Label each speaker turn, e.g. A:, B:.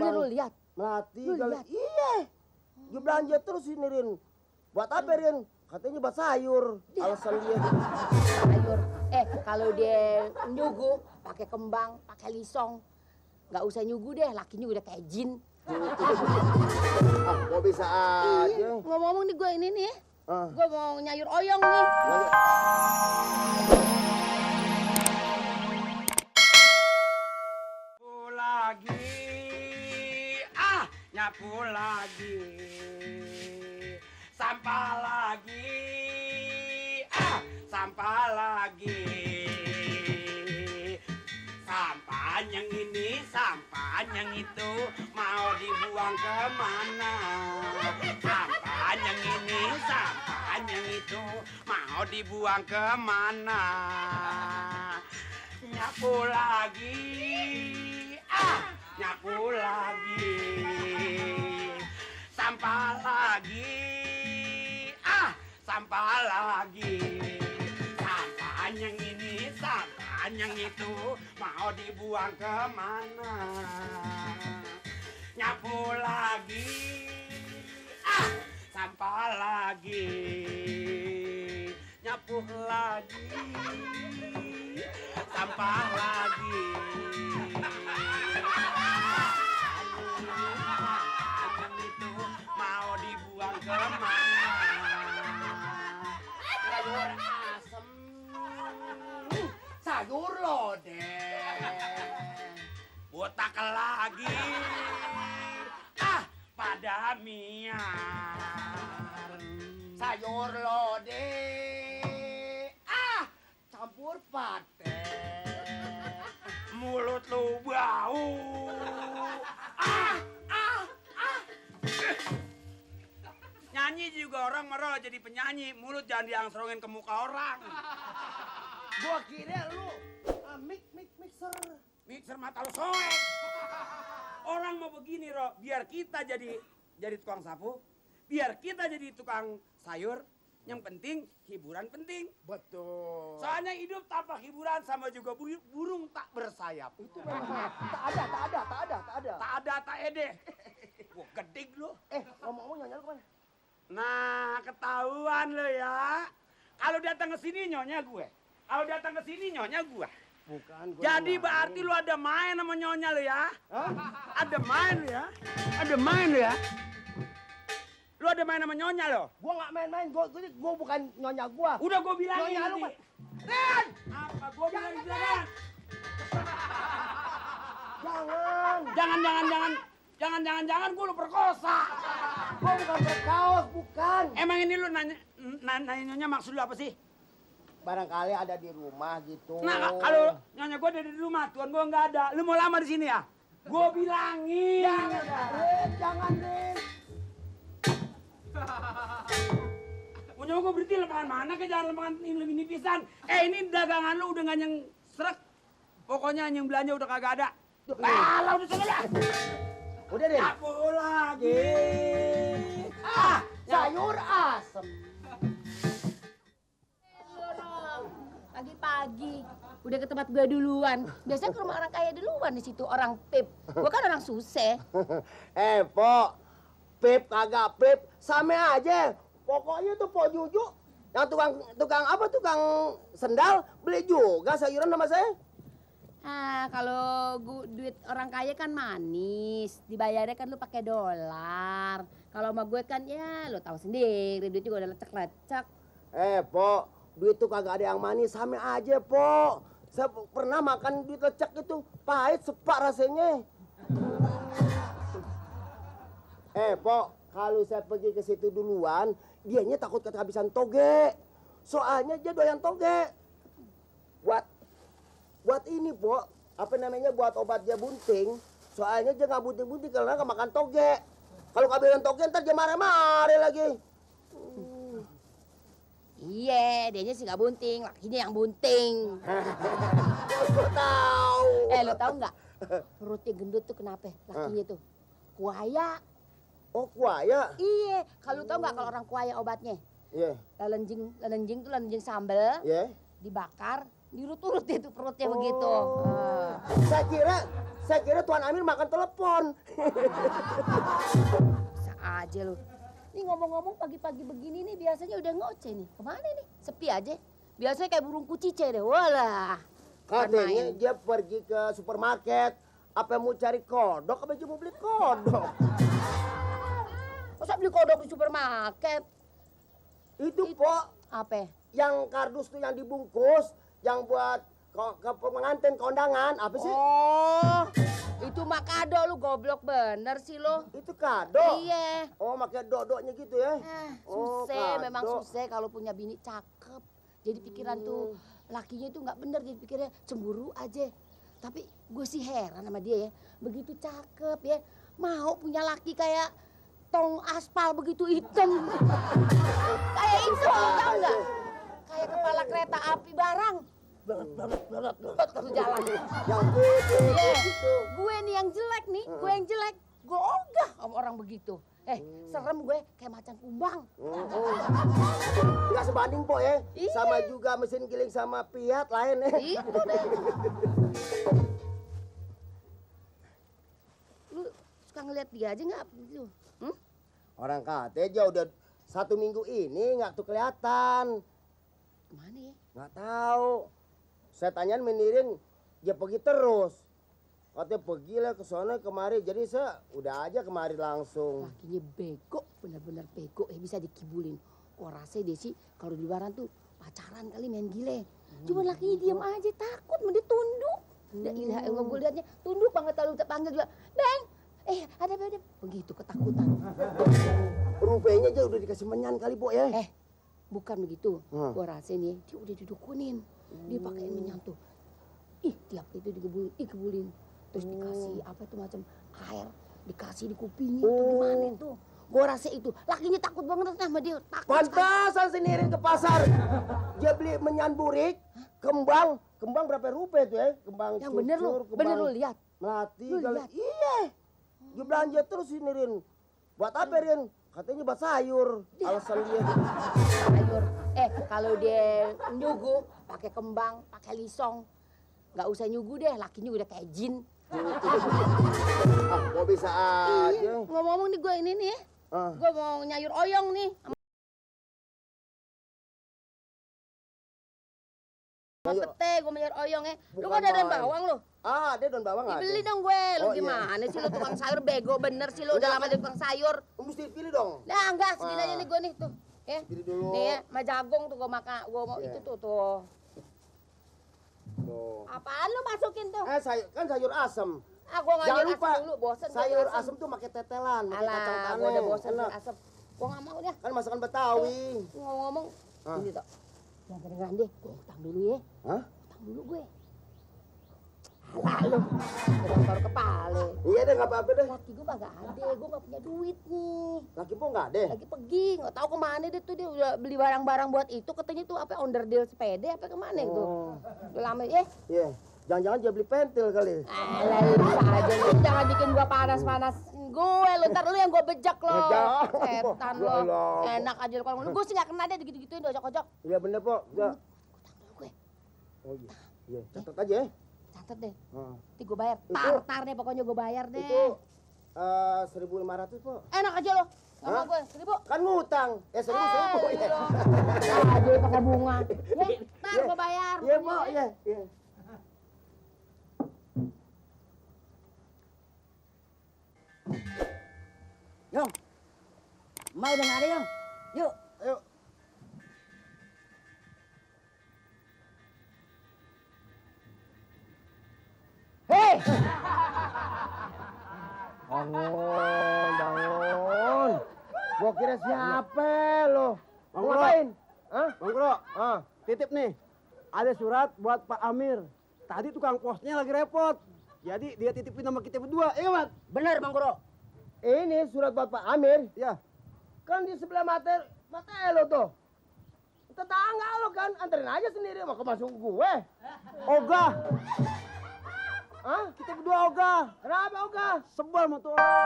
A: Ini lu lihat.
B: Melati kali. Iya. Dia belanja terus ini Rin. Buat apa Rin? Katanya buat sayur. Alasan dia.
A: Sayur. Kalau dia nyugu pakai kembang, pakai lisong. Nggak usah nyugu deh, lakinya udah kayak jin.
B: Kok bisa aja.
A: Ngomong-ngomong nih gue ini nih. Gue mau nyayur oyong nih.
C: Nyapu lagi, sampah lagi, sampah lagi. Sampah yang ini, sampah yang itu, mau dibuang kemana? Sampah yang ini, sampah yang itu, mau dibuang kemana? Nyapu lagi, nyapu lagi, sampah lagi, sampah lagi. Sampah yang ini, sampah yang itu, mau dibuang kemana? Nyapu lagi, sampah lagi, nyapu lagi, sampah lagi. Itu mau dibuang kemana? Sayur asem, sayur lodeh, botak lagi, pada miar. Sayur lodeh, campur pate. Mulut lu bau. Nyanyi juga orang merah jadi penyanyi, mulut jangan diangsrongin ke muka orang.
B: Gua kira lu mixer.
C: Mixer mata lu soek. Orang mau begini, Ro, biar kita jadi tukang sapu, biar kita jadi tukang sayur, yang penting hiburan penting.
B: Betul.
C: Soalnya hidup tanpa hiburan sama juga burung tak bersayap.
B: Itu memang tak ada.
C: Tak ede. Gua gedik lu.
B: Ngomong-ngomong nyonya lu kemana?
C: Nah, ketahuan lo ya. Kalau datang ke sini nyonya gue. Kalau datang ke sini nyonya gue.
B: Bukan gue.
C: Jadi berarti lu ada main sama nyonya lo ya?
B: Hah?
C: Ada main lo ya? Ada main lo ya? Lu ada main sama nyonya lo?
B: Gua nggak main-main. Gua bukan nyonya gua.
C: Udah gue bilangin
B: Nyonya lu
C: nanti.
B: Ren!
C: Apa? Gue bilangin jangan. Jangan gue lu perkosa.
B: Gua bukan berkaos, bukan.
C: Emang ini lu nanya nyonya maksud lu apa sih?
B: Barangkali ada di rumah gitu.
C: Nah, kalau nyonya gue ada di rumah, tuan gue nggak ada. Lu mau lama di sini ya? Gue bilangin.
B: Jangan, Ren.
C: Punya gue berhenti lempangan mana ke jangan lempangan ini pisan. Ini dagangan lu udah nggak yang srek. Pokoknya yang belanja udah kagak ada. Lah udah sana dah.
B: Udah deh.
C: Nyapu lagi.
B: Sayur asem.
A: Pagi-pagi udah ke tempat gue duluan. Biasanya ke rumah orang kaya duluan di situ orang pip. Gue kan orang susah.
B: Pok. Pip kagak pip sama aja. Pokoknya tuh Pok Juju yang tukang sendal beli juga sayuran sama saya.
A: Kalau duit orang kaya kan manis, dibayarnya kan lu pakai dolar. Kalau sama gue kan ya lu tahu sendiri, duit juga udah lecek-lecek.
B: Pok, duit tuh kagak ada yang manis, sama aja, Pok. Saya pernah makan duit lecek itu, pahit sepak rasanya. Pok, kalau saya pergi ke situ duluan, dianya takut kehabisan toge. Soalnya dia doyan toge. Buat ini, Pok, apa namanya, buat obat dia bunting. Soalnya dia nggak bunting-bunting karena nggak makan toge. Kalau kehabisan toge ntar dia marah-marah lagi.
A: Iya, dianya sih nggak bunting, lakinya yang bunting.
B: Gue tahu.
A: Lo tahu nggak? Perutnya gendut tuh kenapa? Lakinya tuh kuaya.
B: Oh, kuaya?
A: Iya, kalau tahu nggak kalau orang kuaya obatnya?
B: Iya.
A: Lalenjing tuh lalenjing sambel.
B: Iya.
A: Dibakar, diurut-urut itu perutnya begitu.
B: Saya kira Tuan Amir makan telepon.
A: Bisa aja lu. Nih ngomong-ngomong pagi-pagi begini nih biasanya udah ngoceh nih. Kemana nih? Sepi aja. Biasanya kayak burung kucice deh. Walah.
B: Katanya dia pergi ke supermarket. Apa mau cari kodok? Apa dia mau beli kodok?
A: Masa beli kodok di supermarket?
B: Itu Pok.
A: Apa?
B: Yang kardus tuh yang dibungkus. Yang buat ke pengantin kondangan. Apa sih?
A: Oh, itu mah kado lu goblok bener sih lu.
B: Itu kado?
A: Iya.
B: Oh, pakai dodoknya gitu ya? Oh,
A: Susah, memang
B: kado.
A: susah kalau punya bini cakep. Jadi pikiran tuh lakinya itu nggak bener, jadi pikirnya cemburu aja. Tapi gue sih heran sama dia ya, begitu cakep ya, mau punya laki kayak tong aspal begitu hitam. Kayak itu, tau nggak? Kayak kepala kereta api barang. Blot terus jalan.
B: Yang putih
A: Iya.
B: gitu.
A: Gue nih yang jelek nih, gue yang jelek. Gue ogah sama orang begitu. Serem gue kayak macan kumbang.
B: Nggak sebanding Po ya.
A: Iya.
B: Sama juga mesin giling sama Fiat lain ya.
A: Itu deh. Lu suka ngeliat dia aja nggak gitu?
B: Orang kata aja udah 1 minggu ini nggak tuh kelihatan.
A: Kemana ya?
B: Nggak tahu. Saya tanyain menirin, dia pergi terus. Katanya pergi lah ke sana kemari. Jadi saya udah aja kemari langsung.
A: Lakinya bego, bener-bener bego. Bisa dikibulin. Kok rasanya dia sih kalau di luaran tuh pacaran kali main gile. Cuma lakinya diem aja, takut mau dia tunduk. Dah ilah ilmu gue liatnya tunduk banget lalu panggil juga. Bang, ada. Begitu ketakutan.
B: Rupanya aja udah dikasih menyan kali Po ya.
A: Bukan begitu. Gua rasa nih dia udah didukunin. Dia pakein menyan tuh. Tiap itu dikebulin. Terus dikasih apa tuh macam air, dikasih di kupingnya tuh gimana tuh. Gua rasa itu lakinya takut banget sama dia. Takut
B: Pantasan sendirian ke pasar. Dia beli menyan burik, kembang berapa rupiah tuh ya? Kembang
A: yang bener lu, bener lu lihat.
B: Melati
A: Lu
B: kali.
A: lihat?
B: Iya. Dia belanja terus ini Rin. Buat apa Rin? Katanya buat sayur. Alasan dia.
A: Sayur. Kalau dia nyugu pakai kembang, pakai lisong. Nggak usah nyugu deh, lakinya udah kayak jin.
B: Kok bisa aja.
A: Ngomong-ngomong nih gue ini nih ya. Gue mau nyayur oyong nih. Sama pete, gue mau nyayur oyong ya. Lu
B: Bukan
A: kan ada daun
B: main.
A: bawang lu.
B: Ada daun bawang ada.
A: Beli dong gue. Lu
B: Oh, iya.
A: gimana sih lu tukang sayur bego bener sih lu. Udah lama jadi tukang sayur.
B: Mesti pilih dong.
A: Nah enggak, segini aja nih gue nih tuh. Ya.
B: Pilih dulu.
A: Nih ya, sama jagung tuh gue makan. Gue mau
B: Iya.
A: itu tuh.
B: Tuh.
A: Apaan lu masukin tuh?
B: Sayur asem.
A: Gue nggak
B: Jangan
A: nyayur
B: lupa.
A: asem dulu, bosen.
B: Sayur asem tuh pakai tetelan, pakai kacang
A: Alah,
B: tanah.
A: gue udah bosen
B: Enak.
A: asem. Gue nggak mau deh.
B: Kan masakan Betawi.
A: Ngomong-ngomong, ini tuh. Yang kedengeran deh, gue utang dulu ya.
B: Hah?
A: Utang dulu gue. Alah lu, udah taruh kepala.
B: Iya deh, nggak apa-apa deh.
A: Laki gue kagak ada, gue nggak punya duit nih.
B: Laki Po nggak ada.
A: Lagi pergi, nggak tahu kemana deh tuh dia udah beli barang-barang buat itu. Katanya tuh apa onderdil sepeda apa kemana gitu. Udah lama ya.
B: Iya. Jangan-jangan dia beli pentil kali.
A: Alah lu bisa aja lu, jangan bikin gua panas-panas. Gue lu ntar lu yang gue bejak lo.
B: Jangan, Po.
A: Setan
B: Ya
A: lo.
B: Allah, Po.
A: Enak aja lu kalau gue sih nggak kena deh gitu-gituin diojok-ojok.
B: Iya bener Po. Ya.
A: Utang dulu gue.
B: Oh iya. Iya, catat aja ya.
A: Catet deh.
B: Hah.
A: Nanti gue bayar.
B: Itu-
A: Tar deh pokoknya gue bayar deh.
B: Itu 1.500 Po.
A: Enak aja lo. Nggak mau
B: Hah?
A: gue 1.000.
B: Kan ngutang. Ya 1.000 Po ya.
A: Aja pakai bunga. Ya, ntar gue bayar.
B: Iya Po, iya. Iya.
D: Yong, mau udah nggak ada Yong. Yuk.
B: Ayo.
A: Hei,
B: Bangun. Gua kira siapa lo?
E: Bang
B: Mau
E: Bro.
B: ngapain? Hah?
E: Bang Bro,
B: Ah.
E: titip nih. Ada surat buat Pak Amir. Tadi tukang posnya lagi repot. Jadi dia titipin sama kita berdua. Iya, Mat?
A: bener Bang Guru.
B: Ini surat buat Pak Amir.
E: Ya.
B: Kan di sebelah mata lo tuh. Tetangga lo kan, anterin aja sendiri, mau masuk gue.
E: Ogah.
B: Hah?
E: Kita berdua ogah.
B: Kenapa Oga?
E: Sebel sama tuh orang.